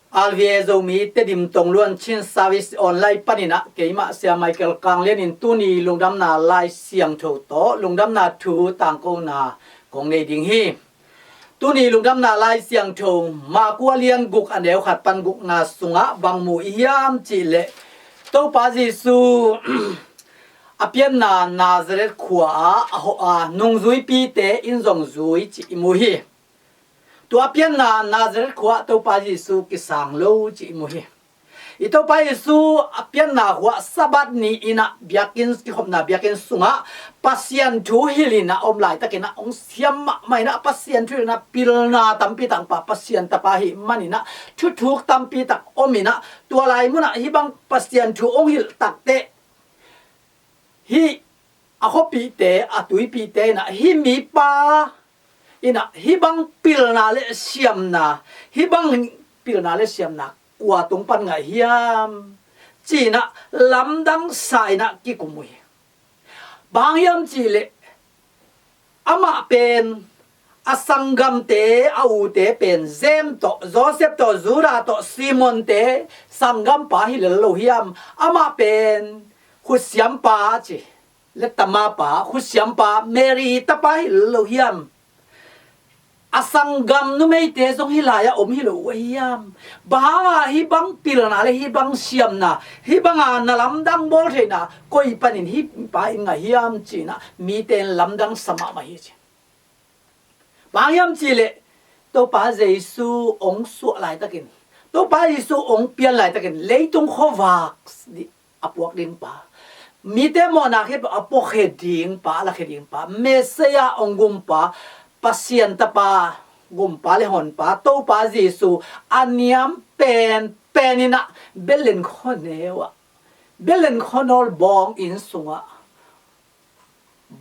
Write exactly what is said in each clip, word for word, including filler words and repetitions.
R V A Zomi Tedim Tongluan Chin Service Online panin ah keimah Sia Michael Kang Lian in tuni lungdamna Lai Siangtho tawh lungdamna thu tangkona kong nei ding hi. Tuni lungdamna Lai Siangtho Marku a lian guk a neu khat pan gukna sungah bang mu i hiam cih leh Topa Jesu a pianna Nazareth khua ah a hawh a nungzuipite in zong zui cih i mu hi. Tua a pianna Nazareth khua ah Topa Jesu kisang lo cih i mu hi. I Topa Jesu a pianna khua ah Sabbath ni in ah biakinn, kikhopna biakinn sungah Pasian thu hilh in ah om laitakin ah hong siam mahmah in ah Pasian thu hilh in ah pilna tampi tak pha, Pasian tapa ahih manin ah thuthuk tampi tak om in ah tua lai munah hih bang Pasian thu hong hilh takteh hih a khuapihte, a tuipihte in ah hih mipa in ah hih bang pilna le siamna, hih bang pilna le siamna kua tung pan ngah hiam ci-in ah lamdang sa in ah kikum uh hi. Bang hang hiam cih leh amah pen a sanggamte, a ute pen James tawh, Joseph tawh, Judah tawh, Simonte sanggampa hi lel lo hiam? Amah pen khutsiampa ci, le tamapa, khutsiampa, Mary tapa hi lel lo hiam? A sanggam numeite zong hih lai-ah om hi lo uh a hiam? Bang hanga hih bang pilna le hih bang siamna, hih banga na lamdang bawl theihna koi panin hih pa in ngah hiam ci-in ah mite in lamdang sa mahmah hi ci. Bang hang hiam cih leh Topa Jesu hong suah laitakin, Topa Jesu hong pian laitakin leitung khuavak a puak ding pa, mite mawhna khempeuh a puakhia ding pa, a lakhia ding pa, Messiah hong gumpa, Pasian tapa, gumpa le honpa Topa Jesu a niam penpen in ah Bethlehem khuaneu ah, Bethlehem khuanawl bawng inn sungah,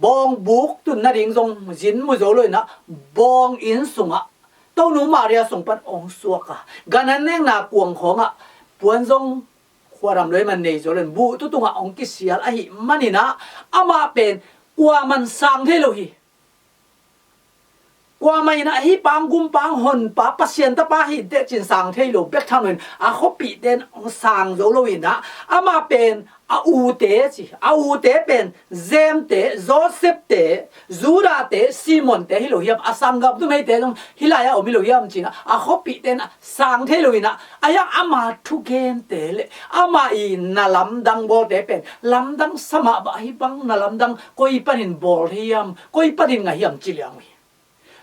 bawng buk tun nading zong zin mu zo lo in ah bawng inn sungah Tonu Maria sung pan hong suak a, gan an nekna kuang khawngah puan zong khuadam lo ahih man nei zo lo in buh tu tungah hong kisial ahih manin ah amah pen kuaman sang thei lo hi. Kuamah in ah hih pa hong gumpa, hong honpa, Pasian tapa hi teh ci-in sang thei lo bek tham lo in a khuapihte in hong sang zo lo in ah amah pen a ute ci, a ute pen James-te, Joseph-te, Judah-te, Simon-te hi lo hiam? A sanggam numeite zong hih lai-ah om hi lo hiam ci-in ah a khuapihte in ah sang thei lo in ah, a hiang ama thugente le ama i na lamdang bawlte pen lamdang sa mahmah, hih bang na lamdang koi panin bawl thei hiam, koi panin ngah hiam ci liang uh hi.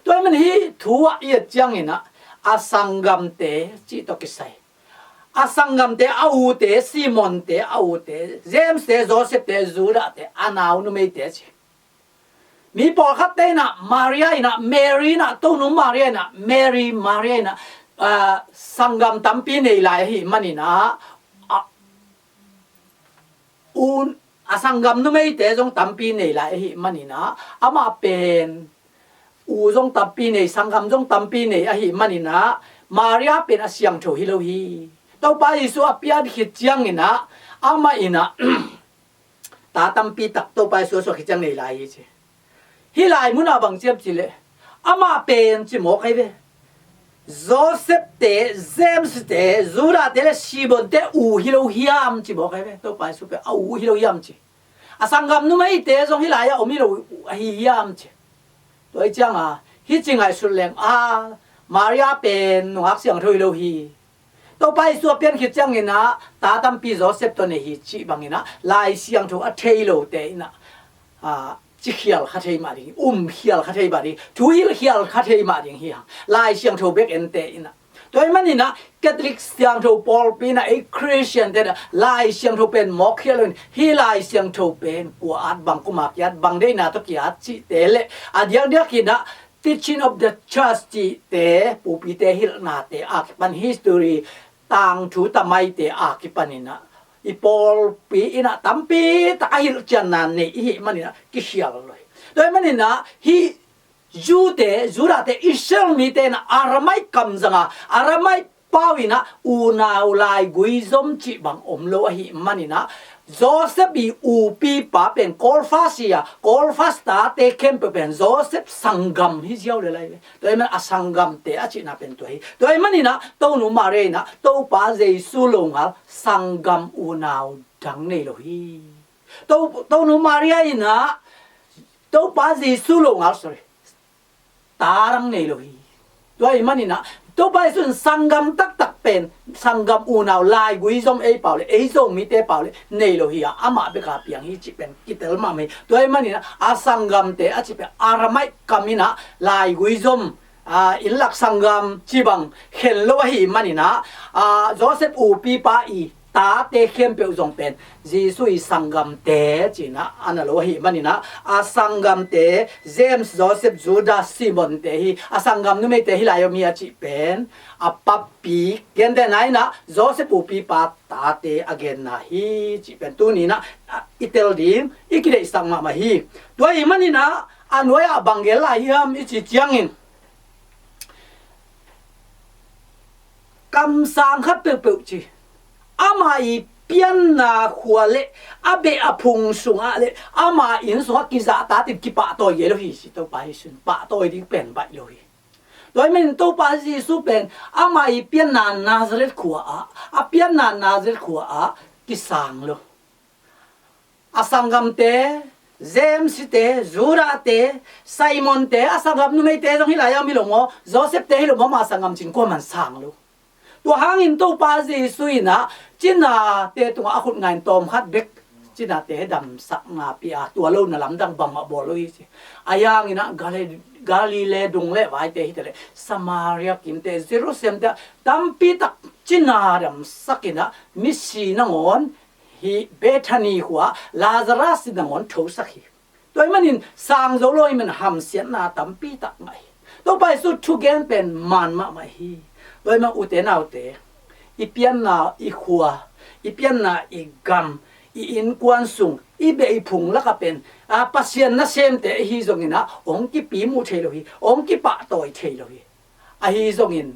Tua ahih manin hih thu ah i et ciangin ah a sanggamte cih tawh kisai, a sanggamte, a ute, Simonte, a ute, James-te, Joseph-te, Judah-te, a nau numeite ci. Mi pawlkhatte in ah Maria in ah, Mary in ah, Tonu Maria in ah, Mary, Maria in ah, ah, sanggam tampi nei lai ahih manin ah, a, u, a sanggam numeite zong tampi nei lai ahih manin ah, amah pen u zong tampi nei, sanggam zong tampi nei ahih manin ah Maria pen a siangtho hi lo hi. Topa Jesu a pian khit ciangin ah amah in ah ta tampi tak Topa Jesu a suah khit ciang nei lai hi ci. Hih lai munah bang ci hiam cih leh amah pen ci mawk ahi ve, Joseph-te, James-te, Judah-te le Simon-te u hi lo hiam ci mawk ahi ve. Topa Jesu pen a u hi lo hiam ci. A sanggam numeite zong hih lai-ah om hi lo ahi hiam ci. Tua ahih ciangin hih ci ngaihsut leng a, Maria pen nungak siangtho hi lo hi. Topa Jesu a pian khit ciangin ah ta tampi Joseph tawh nei hi cih bangin ah Lai Siangtho a thei lote in ah, ah, ci khial kha thei mah ding, um khial kha thei mah ding, thu hilh khial kha thei mah ding hi hang. Lai Siangtho bek ente in ah. Tua ahih manin ah Catholic siangtho pawlpi in ah ei Christian-te in ah Lai Siangtho pen mawk khial lo in, hih Lai Siangtho pen kua at, bang kuma kiat, bang deihna tawh kiat cihte le a diakdiak in ah Teaching of the Church cihte, pupite hilhnate a kipan, history, tangthu tamaite a kipanin ah i pawlpi in ah tampi tak a hilhcianna nei i hih manin ah kikhial lo hi. Tua ahih manin ah hih Jew-te, Judah-te, Israel mite in ah Aramaic kam zanga, Aramaic pau in ah unau laigui zom cih bang om lo ahih manin ah Joseph i upipa pen Kawlfas hi a, Kawlfas tate khempeuh pen Joseph sanggam hi ziau le lai ve. Tua ahih man a sanggamte a cihna pen tua hi. Tua ahih manin ah Tonu Maria in ah Topa Jesu longal sanggam unau dang nei lo hi. To, Tonu Maria in ah Topa Jesu longal, sorry, ta dang nei lo hi. Tua ahih manin ah Topa Jesu in sanggam taktak pen, sanggam unau laigui zom ei pau le, ei Zomite pau le nei lo hi a, amah bek a piang hi cih pen kitel mahmah hi. Tua ahih manin ah a sanggamte a cih pen Aramaic kam in ah laigui zom, a, inn lak sanggam cih bang khen lo ahih manin ah, a, Joseph upipa i tate khempeuh zong pen Jesu i sanggamte ci-in ah a na lo ahih manin ah, a sanggamte, James, Joseph, Judas, Simonte hi, a sanggam numeite hih lai om hi a cih pen a papi, gentehna in ah Joseph upipa tate a genna hi cih pen tuni in ah, a, i tel ding i kideihsak mahmah hi. Tua ahih manin ah a nuai-ah bang gen lai hiam i cih ciangin, kamsang khat peuhpeuh ci, ama i pianna khua le a beh a phung sungah le ama inn sungah kizahtatin kipahtawi ngei lo hi ci. Topa Jesu in pahtawi ding pen baih lo hi. Tua ahih manin Topa Jesu pen ama i pianna Nazareth khua-ah, a pianna Nazareth khua-ah kisang lo. A sanggamte, James-te, Judah-te, Simon-te, a sanggam numeite zong hih lai-ah om hi lo maw, Joseph-te hi lo maw, ama sanggam cin kuaman sang lo. Tua hangin Topa Jesu in ah cinate tungah a khut nga-in tawm khat bek cinate damsakna pia, tua lo na lamdang bangmah bawl lo hi ci. Ahi hangin ah Gali-, Galilee dung le vaite hi ta le, Samaria kimte, Jerusalem-te ah tampi tak cina damsak in ah misi nangawn hih Bethany khua-ah Lazarus nangawn thosak hi. Tua ahih manin sang zo lo ahih man hamsiatna tampi tak ngah hi. Topa Jesu thugen pen man mahmah hi. Tua ahih man ute naute, i pianna i khua, i pianna i gam, i innkuan sung, i beh i phung lakah pen, a, Pasian nasemte ahi zongin ah hong kipimu thei lo hi, hong kipahtawi thei lo hi. Ahi zongin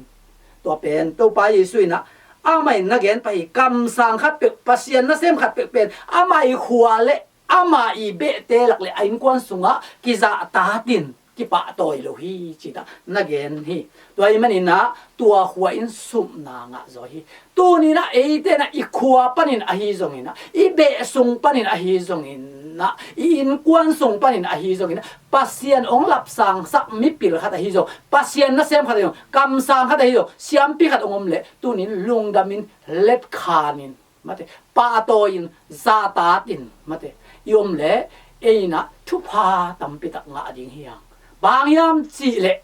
tua pen Topa Jesu in ah amah in na gen pah hi, kamsang khat peuh, Pasian nasem khat peuh pen ama i khua le ama i behte lak le a innkuan sungah kizahtatin kipahtawi lo hi ci-in ah na gen hi. Tua ahih manin ah tua khua in supna ngah zaw hi. Tuni-in ah eite in ah i khua panin ahi zongin ah, i beh sung panin ahi zongin ah, i innkuan sung panin ahi zongin ah, Pasian hong lapsangsak mipil khat ahi zong, Pasian nasem khat ahi zong, kamsang khat ahi zong, siampi khat hong om leh tuni-in lungdamin, letkhanin, mate, pahtawi-in, zahtatin, mate, i om leh ei in ah thupha tampi tak ngah ding hi hang. Bang hang hiam cih leh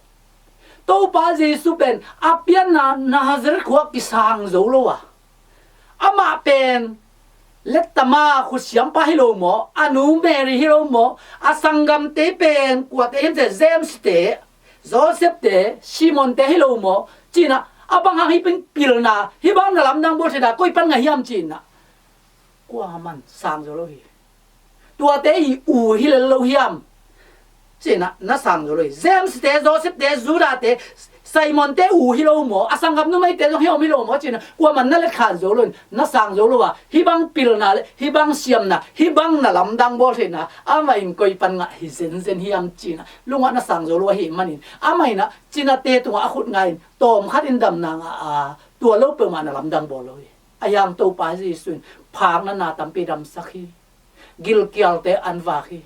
Topa Jesu pen a pianna Nazareth khua-ah kisang zo lo a, amah pen lettama khutsiampa hi lo maw, a nu Mary hi lo maw, a sanggamte pen kuate hiam cih leh James-te, Joseph-te, Simon-te hi lo maw ci-in ah, a bang hang hih pen pilna, hih bang na lamdang bawl theihna koi pan ngah hiam ci-in ah, kuaman sang zo lo hi. Tuate i u hi lel lo hiam ci-in ah na sang zo lo hi. James-te, Joseph-te, Judah-te, Simon-te u hi lo maw, a sanggam numeite zong hi om hi lo maw ci-in ah kuaman na letkhan zo lo in na sang zo lo a, hih bang pilna le hih bang siamna, hih bang na lamdang bawl theihna amah in koi pan ngah hi zenzen hiam ci-in ah lungah na sang zo lo ahih manin, amah in ah cinate tungah a khut nga-in tawm khatin damna ngah a, tua lo peuhmah na lamdang bawl lo hi. Ahi hang Topa Jesu in phakna na tampi damsak hi. Gilkialte an vak hi.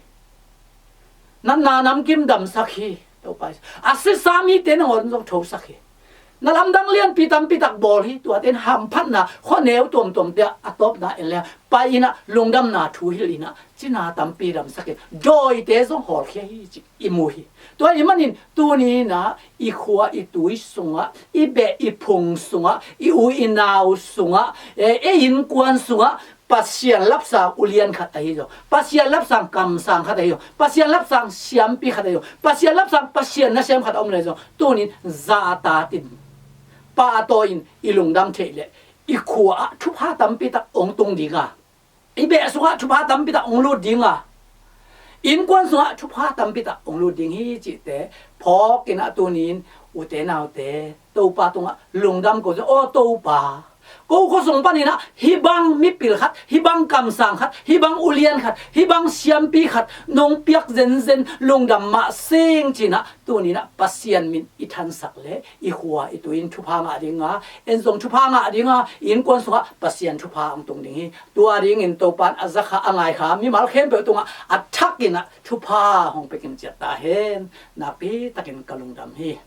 Natna namkim damsak hi. Topa Jesu a sisa mite nangawn zong thosak hi. Na lamdang lianpi tampi tak bawl hi. Tuate in hamphatna khuaneu tuamtuamte ah a tawpna en leng pai-in ah lungdamna thu hilh in ah cina tampi damsak hi. Dawite zong hawlkhia hi cih i mu hi. Tua ahih manin tuni-in ah i khua i tui sungah, i beh i phung sungah, i u i nau sungah, eh, ei innkuan sungah Pasian lapsang ulian khat ahi zong, Pasian lapsang kamsang khat ahi zong, Pasian lapsang siampi khat ahi zong, Pasian lapsang Pasian nasem khat a om leh zong, tuni-in zahtatin, pahtawi-in i lungdam theih leh i khua-ah thupha tampi tak hong tung ding a, i beh sungah thupha tampi tak hong lut ding a, innkuan sungah thupha tampi tak hong lut ding hi cihte phawk in ah tuni-in ute naute Topa tungah lungdam ko zong, aw Topa, Ko khuasung paninah hih bang mipil khat, hih bang kamsang khat, hih bang ulian khat, hih bang siampi khat nong piak zenzen lungdam mah sing cinah tuninah Pasian min i thansak le i khua i tuin thupha ngah dinga, en zong thupha ngah dinga, innkuan sungah Pasian thupha ang tung ding hi. Tua dingin Topan a zakha a ngaikha mimal khempeuh tungah a thakinah thupha hong pekin ciat ta hen. Nakpi takin ka lungdam hi.